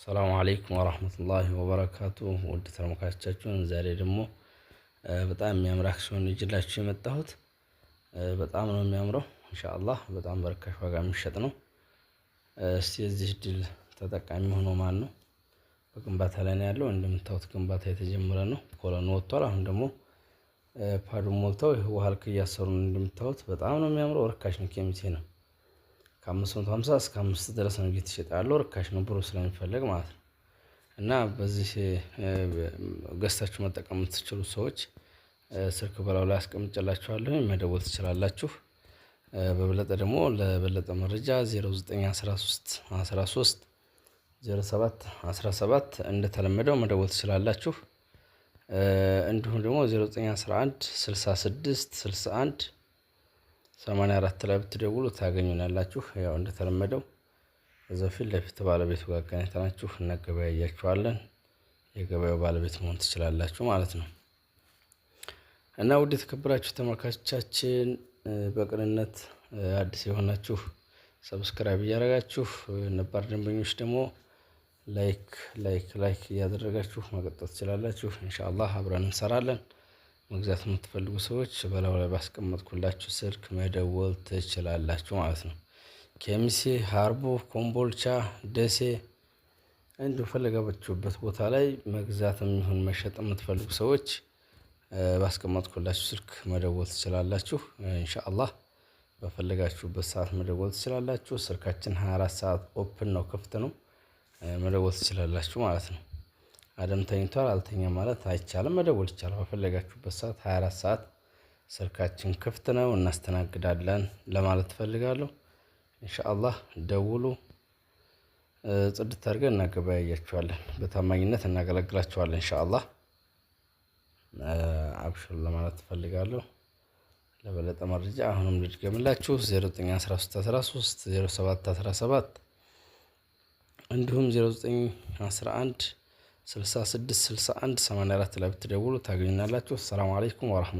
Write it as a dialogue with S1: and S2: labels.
S1: ሰላሙ አለይኩም ወራህመቱላሂ ወበረካቱ። ውድ ተመልካቾቻችን ዛሬ ደግሞ በጣም የሚያምር አክሲዮን ይዤላችሁ የመጣሁት በጣም ነው የሚያምረው። ኢንሻአላህ በጣም በርካሽ ዋጋ የሚሸጥ ነው። እስቲ የዚህ እድል ተጠቃሚ ሆኖ ማን ነው? በግንባታ ላይ ነው ያለው። እንደምታዩት ግንባታ የተጀመረ ነው። ኮለኑ ወጥቷል። አሁን ደግሞ pad ኡን ሞልተው ውሃ ልክ እያሰሩ ነው። እንደምታዩት በጣም ነው የሚያምረው። ርካሽ ነው። ኬሚሴ ነው። ከ550 እስከ 5 ድረስ ነው እየተሸጠ ያለው። ርካሽ ነው፣ ብሩ ስለሚፈለግ ማለት ነው። እና በዚህ ገዝታችሁ መጠቀም የምትችሉ ሰዎች ስልክ በላዩ ላይ አስቀምጬላችኋለሁ፣ መደወል ትችላላችሁ። በበለጠ ደግሞ ለበለጠ መረጃ 0913 13 07 17 እንደተለመደው መደወል ትችላላችሁ። እንዲሁም ደግሞ 0911 66 61 84 ላይ ብትደውሉ ታገኙናላችሁ። ያው እንደተለመደው እዛው ፊት ለፊት ባለቤቱ ጋር አገናኝተናችሁ እናገበያያችኋለን። የገበያው ባለቤት መሆን ትችላላችሁ ማለት ነው። እና ውድ የተከበራችሁ ተመልካቾቻችን በቅንነት አዲስ የሆናችሁ subscribe እያደረጋችሁ፣ ነባር ደንበኞች ደግሞ like like like እያደረጋችሁ መቀጠል ትችላላችሁ። ኢንሻአላህ አብረን እንሰራለን። መግዛት የምትፈልጉ ሰዎች በላዩ ላይ ባስቀመጥኩላችሁ ስልክ መደወል ትችላላችሁ ማለት ነው። ኬሚሴ፣ ሀርቦ፣ ኮምቦልቻ፣ ደሴ እንዲሁ ፈለጋችሁበት ቦታ ላይ መግዛትም ይሁን መሸጥ የምትፈልጉ ሰዎች ባስቀመጥኩላችሁ ስልክ መደወል ትችላላችሁ። ኢንሻአላህ በፈለጋችሁበት ሰዓት መደወል ትችላላችሁ። ስልካችን 24 ሰዓት open ነው፣ ክፍት ነው። መደወል ትችላላችሁ ማለት ነው። አደም ተኝቷል አልተኛ ማለት አይቻልም። መደወል ይቻላል። በፈለጋችሁበት ሰዓት 24 ሰዓት ስልካችን ክፍት ነው፣ እናስተናግዳለን ለማለት እፈልጋለሁ። ኢንሻአላህ ደውሉ፣ ጽድት አድርገን እናገበያያችኋለን። በታማኝነት እናገለግላችኋለን። ኢንሻአላህ አብሽሩ ለማለት እፈልጋለሁ። ለበለጠ መረጃ አሁንም ልድገምላችሁ 0913 13 07 17 እንዲሁም 0911 66 61 84 ላይ ብትደውሉ ታገኙናላችሁ። አሰላሙ አለይኩም ወረህመቱላህ።